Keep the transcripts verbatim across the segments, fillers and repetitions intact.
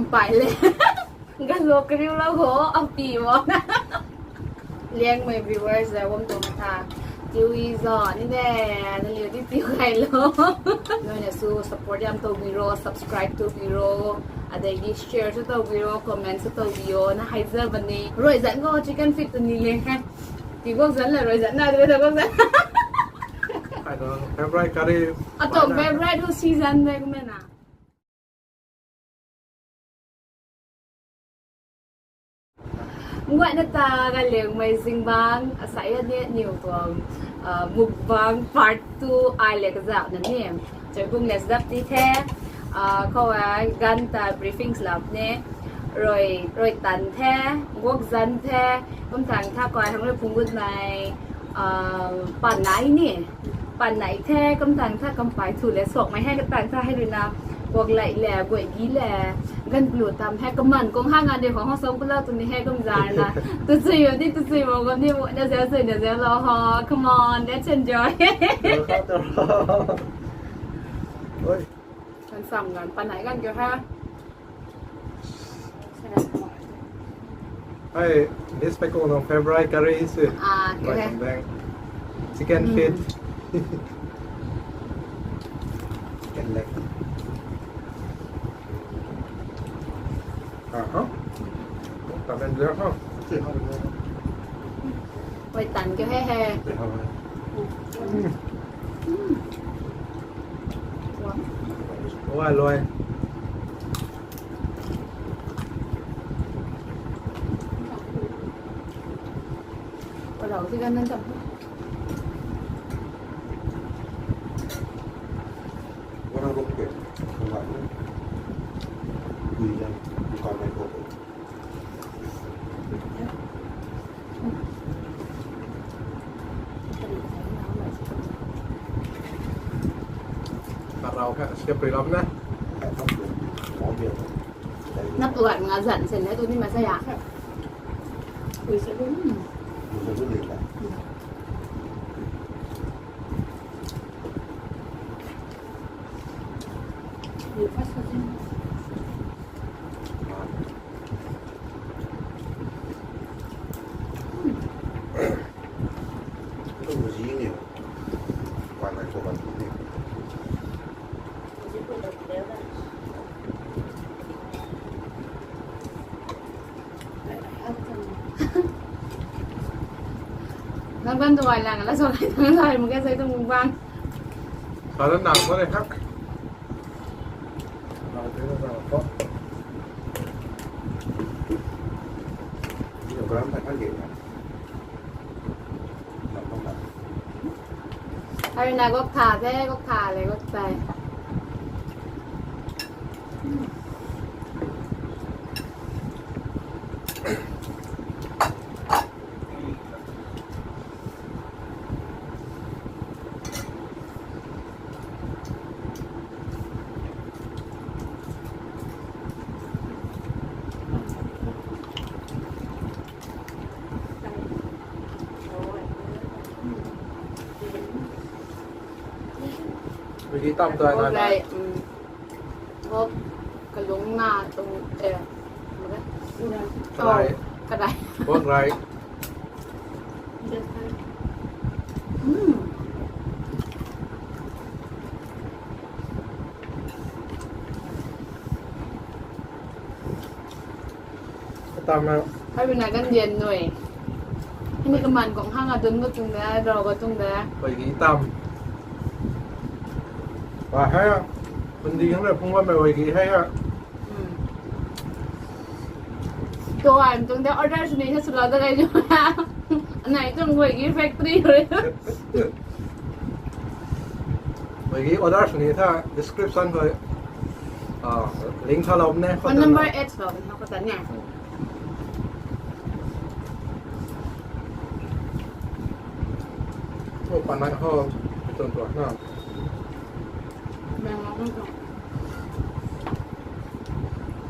Pai le. Ganlou kariu lou ho, api wo. Liangmei viewers le, wam tuang tha. Tiu i zo, ni ne, na liu di tiu kai lo. Nai na su support yam tou biro, subscribe tou biro. Adei di share su tou biro, comment su tou biro, na haiza bani. Rui zan go chicken feet tu ni le he. Ti go zan le, rui zan na, de go zan. Favorite curry. Atong favorite ho season de kumna. Nguayna ta ga Liangmei zingbangc, asai a ni aniw tuang, ah, mukbang part two ai le kazauh na ni. Chai bung le sdap ti the, ah, khou ai gan ta briefing slap ni. Rui, rui tan the, guak zan the, kum tang tha koi hang rui phung gut nai, ah, pan nai ni. Pan nai the, kum tang tha kam pai thu le suakmei hei, kum tang tha hei rui na, kuak lai le, guay gi le, gan plu tam hei, kaman kung hang a de khou hou song pulou tu ni hei, kum zan na. Tu chui yo ni, tu chui mo, kum ni mo, na zau chui, na zau lou ho. Come on, let's enjoy. Oi. Kan sam gan, pan nai gan kyo ha. Hey, this package of favorite curry is it? Ah, okay. Welcome back. Chicken feet. Chicken leg. Aha. Tamen dia ha. Oi, tan kyo he he. Oi, loi. Karau kha siap rui lam na. Nap luat nga zan sen na tu ni ma sa ya. Ui sa dun. Ui sa dun le ta. Ui sa dun. Nang ban tuai lang la so lai nang lai mukhe sai tu mukbang. Sa na nang ko le khak. Ai na gok tha the, gok tha le, gok tei. Ui tam tu ai na. Gok, kalung na tu, eh, kadai. Kadai. Gok rai. Hmm. Tam na. Hai bina gan dian nui. Hini kaman kong hang a dun ko tung da, ro ko tung da. Oi ki tam. Wa hai a. Kundi hang le phung wa me oi ki hai a. Hmm. To ai tung da order sini sa sula da gai jo. Nai tung oi ki factory. Oi ki order sini tha description khou, ah, link tha lou ne. Phone number add lou na ko ta ne. Oh, panai ho, betul tu na. Meng lou na.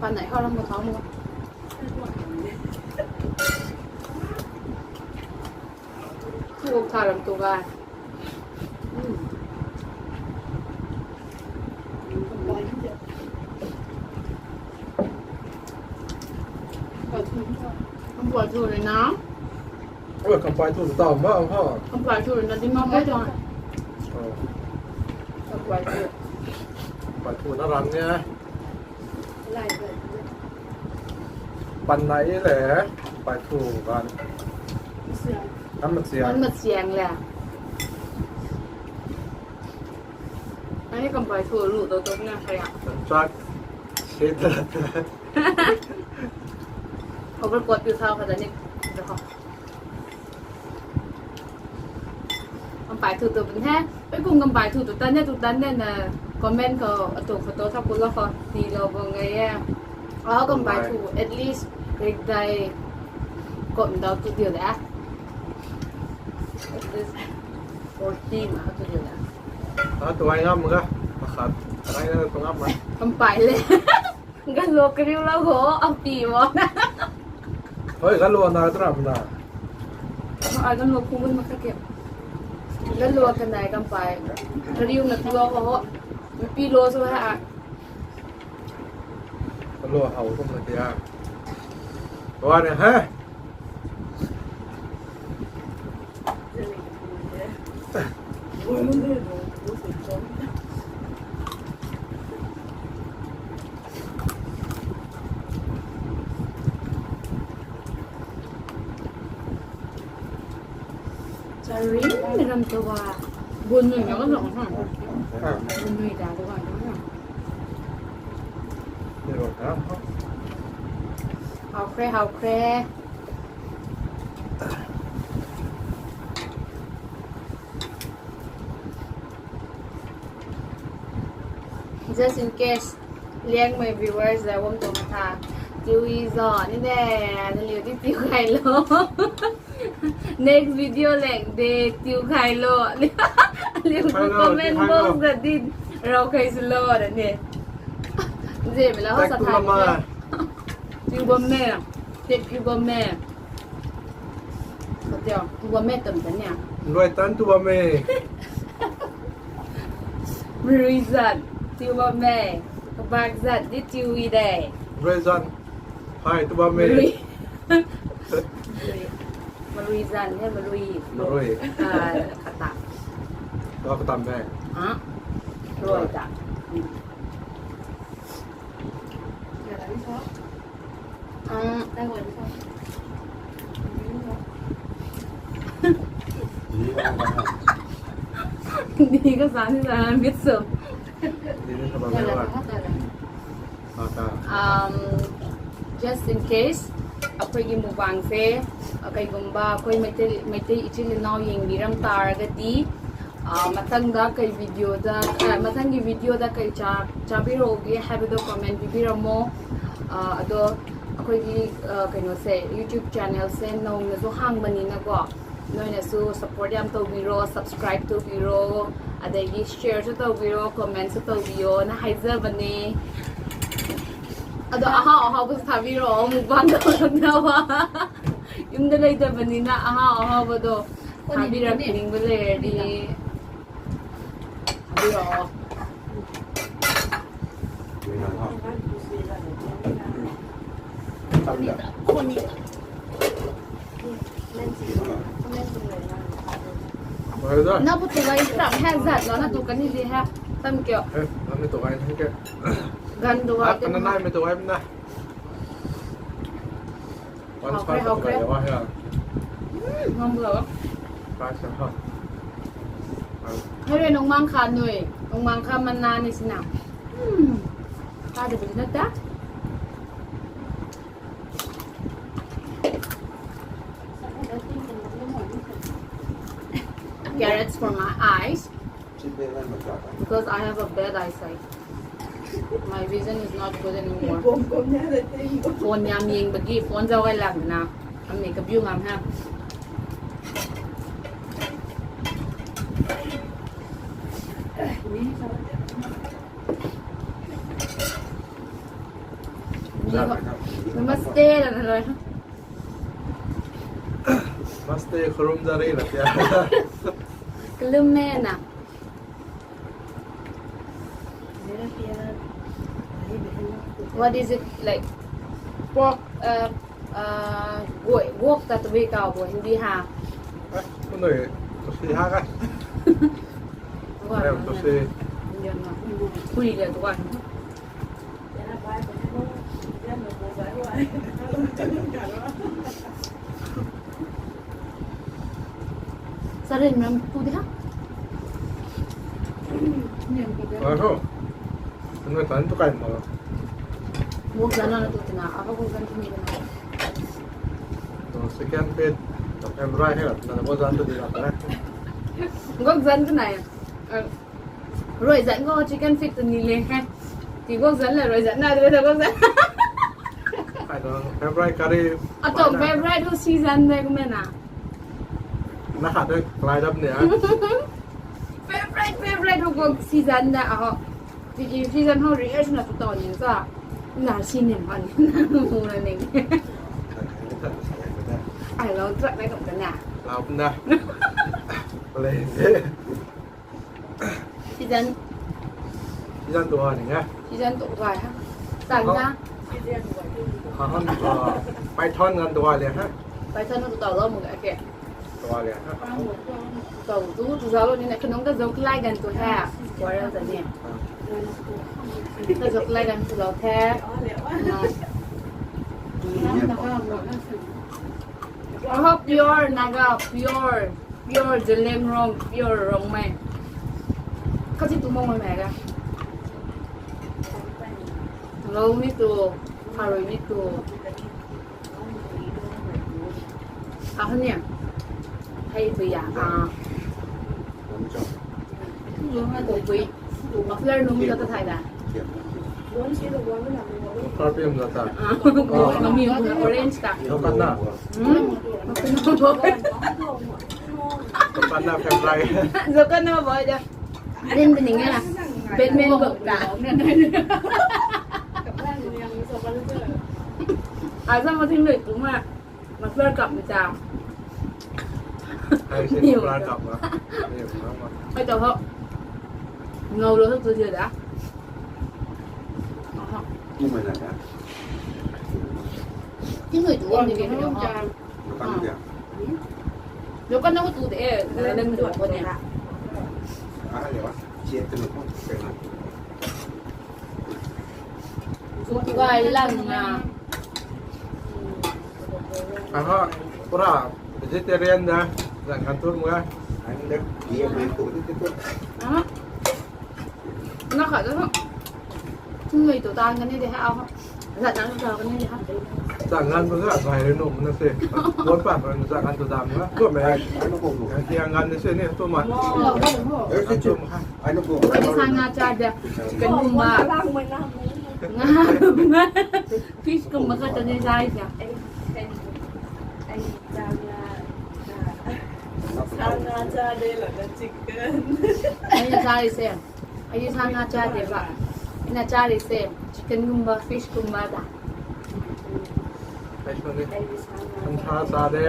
Panai ho ram ko thau mo. Thu tha ram tu ga. Hmm. Kampai thu rui na. Oi, kampai thu tau ma ha. Kampai thu rui na di ma pai thu. Oh. Kampai thu. Kampai thu na ram ni. Pan nai le, kampai thu kan. Kan ma siang. Kan ma siang le. Ani kampai thu lu to to na kaya. Kan chak. Sit. Overcoat piu thau kha da ni. Kampai thu tu pun he. Pei kum kampai thu tu tan ne tu tan ne na comment khou atu photo thak ku lo khou ti lo bang ngai e. Au kampai thu at least rik dai kom dau tu diu da. At least forty ma tu diu da. Ah, tu ai ngam ga. Pakhat. Ai na tu ngam ma. Kampai le. Galo kariu lo ho, api mo. Hoi, galo na tram na. Ai galo kumun makake. Galo kanai kampai. Kariu na tu lo ho. Pi lo so ha. Galo hau kum na tia. Wa ne ha. Charing ram tu wa. Bun nui na ka zong ha. Bun nui da tu wa. Hau kre, hau kre. Just in case, Liangmei viewers la wam tuang tha. Tiu i zo ni ne, na liu di tiu khai lo. Next video leng de tiu khai lo. Liu comment box da din rau khai su lo da ne. Zeme la ho sa thai. Tiu bam me. Tek tiu bam me. Tiu bam me tam tan nia. Rui tan tu bam me. Marui zat tiu bam me. Kabak zat di tiu i de. Rui zat. Hai tu bam me. Marui. Marui zat he marui. Marui. Ah, kata. Kata me. Ah. Rui ta. Di ka sa ni sa mit so. Um, just in case, ꯑꯩꯈꯣꯏꯒꯤ mukbang ꯁꯦ, ꯑ, ꯀꯩꯒꯨꯝꯕ ꯑꯩꯈꯣꯏ ꯃꯩꯇꯩ, ꯃꯩꯇꯩ ꯏꯆꯤꯜ ꯏꯅꯥꯎ ꯌꯦꯡꯕꯤꯔꯝ ꯇꯥꯔꯒꯗꯤ, ꯑ, ꯃꯊꯪꯗ ꯀꯩ video ꯗ, ꯑ, ꯃꯊꯪꯒꯤ video ꯗ ꯀꯩ ꯆꯥ-, ꯆꯥꯕꯤꯔꯛꯎꯒꯦ ꯍꯥꯏꯕꯗꯣ comment ꯄꯤꯕꯤꯔꯝꯃꯣ꯫ ꯑ, ꯑꯗꯣ ꯑꯩꯈꯣꯏꯒꯤ, ꯑ, ꯀꯩꯅꯣꯁꯦ, YouTube channel ꯁꯦ ꯅꯧꯅꯁꯨ ꯍꯥꯡꯕꯅꯤꯅꯀꯣ, ꯅꯣꯏꯅꯁꯨ support ꯌꯥꯝ ꯇꯧꯕꯤꯔꯣ, subscribe ꯇꯧꯕꯤꯔꯣ, ꯑꯗꯒꯤ share ꯁꯨ ꯇꯧꯕꯤꯔꯣ, comment ꯁꯨ ꯇꯧꯕꯤꯌꯣꯅ ꯍꯥꯏꯖꯕꯅꯦ꯫ ꯑꯗꯣ ꯑꯍꯥꯎ ꯑꯍꯥꯎꯕꯁꯨ ꯊꯥꯕꯤꯔꯛꯑꯣ, mukbang ꯇꯧꯔꯛꯅꯕ꯫ ꯌꯨꯝꯗ ꯂꯩꯇꯕꯅꯤꯅ ꯑꯍꯥꯎ ꯑꯍꯥꯎꯕꯗꯣ ꯊꯥꯕꯤꯔꯛꯅꯤꯡꯕ ꯂꯩꯔꯗꯤ ꯊꯥꯕꯤꯔꯛꯑꯣ꯫ Nang pu tu gay tam he zat lo na tu kani di he. Tam kyo. Eh, nang mi tu gay thank you. Gan tu gay. Ah, kana nai mi tu gay na. One spot tu gay wa he. Hmm, ngam lo. Price ha. Hei nung mang kha nui, nung mang kha mana ni sina. Hmm. Ka de bina ta. Carrots for my eyes, because I have a bad eyesight. My vision is not good anymore. Phone ꯌꯥꯝ ꯌꯦꯡꯕꯒꯤ, phone ꯖꯧꯒꯩ ꯂꯥꯛꯗꯅ, ꯑꯃꯤ ꯀꯕꯤꯌꯨ ꯉꯝ ꯍꯥ꯫ Namaste, nana loi. Namaste, khurum jari na tia. Kalum me na. What is it like? Pork, uh, Guay guak ta tabui kaw bo Hindi ha. Kunoi, kasi ha ka. Guak Rem na kasi. Indian na. Pui le dukan. Sarin ram tu di ha. Oi ho. Ano tan tu kai mo. Guak zan na tu tina, apa guak zan tu ni tina. To second page, to camera hai, na guak zan tu di la ta. Guak zan tu nai. Rui zan ko chicken feet tu ni le he. Ti guak zan la rui zan na de guak zan. Ai to favorite curry. A to favorite ho season de ko me na. Na khat de lai dap ni a. Favorite, favorite ho guak season de a ho. Ti season ho rare na tu to ni sa. Na si ni man. Mu na ni. Ai lo trak na ko na. Lau na. Play. Season. Season tu ha ni ha. Season tu ha ha. San ha. Ha ha. Python gan tu ha le ha. Python tu tau lo mu ga ke. Tu ha le ha. Tau tu tu zalo ni na kanong ka zok lai gan tu ha. Quarrel ta ni. Ka zok lai gan tu lo the. I hope pure Naga, pure. Pure Zeliangrong, pure Rongmei. Kasi tu mong mei ga. Lo ni tu, harui ni tu. Ahan ni. Hei tu ya. Ah. Kung pui. Muffler nung ta thai da. Muffler piam la ta. Ah, kung pui, mami orange ta. Coconut. Hmm? Coconut. Coconut flavor. Coconut boy da. Din din ya. Batman bok ta. Asa ma thing lui tu ma. Muffler kap mei ta. Ai si muffler kap ma. Ai to ho. Ngau lo tu dia da. Aha. Ni mai na da. Ti nui tu ni ke ho. Kan dia. Lo kan na tu de. Len tu ko ne. Ah, le wa. Siat tu ko. Guay lang na. Aha, pura vegetarian da. Zan kan tur mga. Ang de, di ang de ko. Aha. Na kha da. Tum nei tu tan kan ni de ha. Zan tan tu kan ni de ha. Zan kan tu sa bai re no na se. Bon pa pa zan kan tu dam na. Tu me. Ai no ko. Yang kan ni se ni tu ma. Ai no ko. Ai sa nga cha de. Chicken kumba. Nga. Fish kumba ka ta ni zai cha. Ai cha nga. Sa nga cha de la na chicken. Ai cha ri se. Ai sa nga cha de ba. Na cha ri se. Chicken kumba, fish kumba ta. Ai sa nga. Ang cha cha de.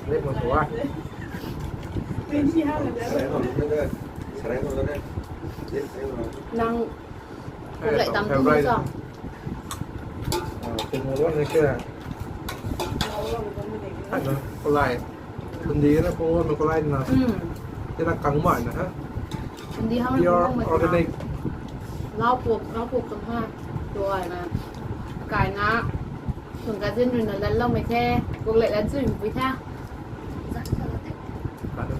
Lek ma sua. Nang kulai tam tu sa. Kung lo ni ke. Ano, kulai. Kundi na kung lo kulai na. Hmm. Tina kang ma na ha. Kundi hang pure organic. Lau pok, lau pok kang ha. Tuai na. Kai na. Kung ka zin rui na lan lo mei the. Kung lai lan zui mei the.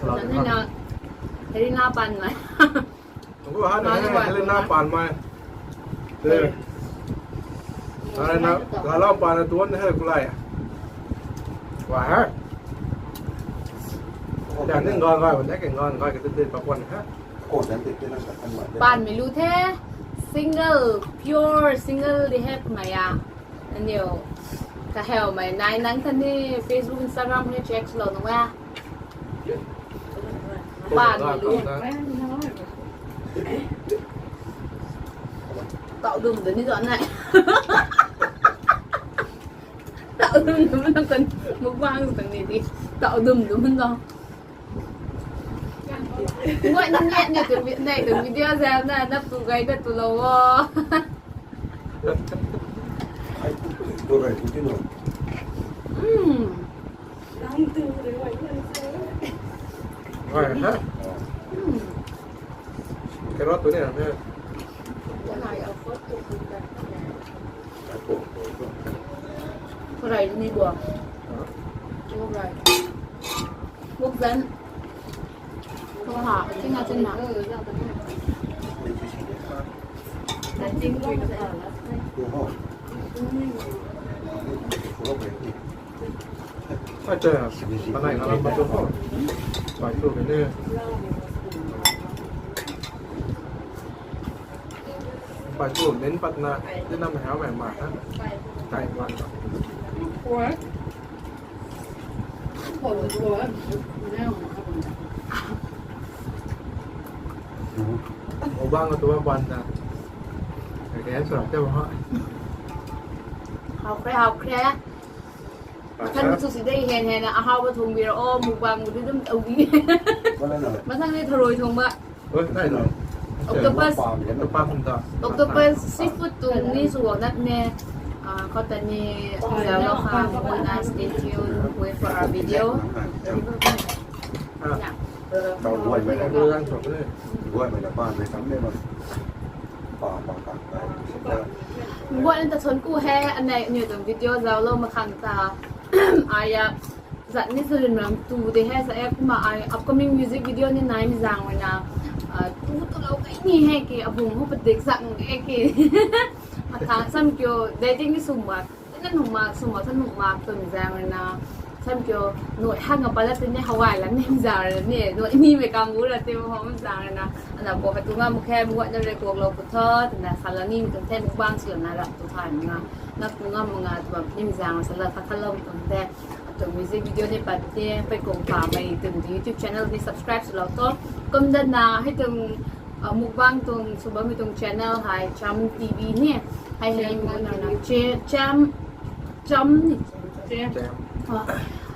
Kan na. Hei na pan na. Ko ha na, Helena pan mai. Te. Helena, la la pan na tuan he kulai. Wa ha. Dan ni ngai ngai, wan ke ngai ngai ke te pa kwan ha. Ko dan te te na sa kan ma. Pan mei lu the. Single, pure single di he kumna ya. Aniu, kaheu mei nai nang khatni Facebook, Instagram ni check lou nunga. Pan mei lu. Tau dum dun ni zan nai. Tau dum dum na kan mukbang tang ni di. Tau dum dum na. Ngai ni ngai ni tu vi-, nai tu video zan na, nap tu gai da tu lou o. Right, ha? Carrot tu ni na. Karai ni bua. Karai. Buk zan. Ko ha, ching a ching na. Acha, panai ngalam batu ho. Pai tu ni. Pai tu nin patna, ni nam hau mai ma ha. Tai wan. Mukbang tu ban na. Again, so, tell me. How cray, how cray. Kan tu si dei hen hen na, ahau ba thung bira o, mukbang tu dum tau bi. Masang ni tharui thung ba. Oi, nai lo. Octopus. Octopus seafood tu ni su wo nat ne. Ah, kau ta ni, zau lo ha, mukbang na, stay tuned, wait for our video. Ah. Guay mei na pan mei kam ne ma. Pa, pa, pa, pa. Guay na ta thon ku he, anei, niw tuang video zau lo makhang ta. Aya, zat ni sa lim ram tu de he, sa e kumna ai upcoming music video ni nai mi zaeng rui na. Ah, tu tu lo kai ni he ki, abung ho padik zang e ki. Matha sam kiu, dating ni sum mak. Tena nung mak, sum mak, than nung mak, tun zaeng rui na. Sam kiu, nui hang a palat tini hawai la ni zaeng rui ni. Nui ni mei kang gu ra ti mo hom zaeng rui na. Ana bo ha tu ngam khe, mukbang na rui kuak lo pu tho, tena sa la ni mi tun the mukbang si lo na rap tu than na. Na tu ngam nga tu bam ni zaeng rui sa la kha kha lo mi tun the. Atu music video ni pat the, pei kung pa mei tun YouTube channel ni subscribe sw lo tho. Kum da na, hei tun Ah, mukbang tuang sw bammei tuang channel hei Cham T V ni. Hei hei Cham mukbang na T V. Che-, Cham, Cham ni. Che. Ah,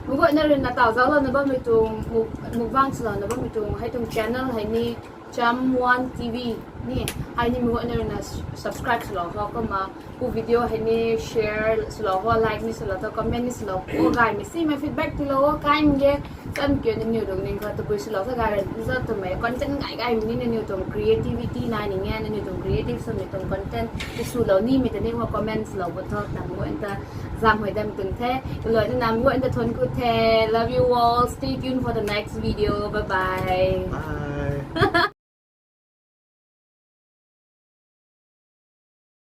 mukbang na rui na tau zauclou na bammei tuang, muk-, mukbang swlou na bammei tuang, hei tuang channel hei ni Cham One T V ni. Hei ni mukbang na rui na s-, subscribe swlou ho kumna. Pu video hei ni share swlou ho, like ni swlou tho, comment ni swlou ho, gaymei simei feedback tiilou ho, kai mge. Cham kiu nangniw tuang ning kha tabui swlou tho, gay rui ni zat twmei content gay gaymei ni nangniw tuang creativity nai ning e, nangniw tuang creative swmei tuang content ti swlou nimei ta ni ho comment swlou bo tho, nang guan ta zam hoi dam tuang the, kaloi na nang guan ta thon ku the, love you all, stay tuned for the next video, bye bye. Bye.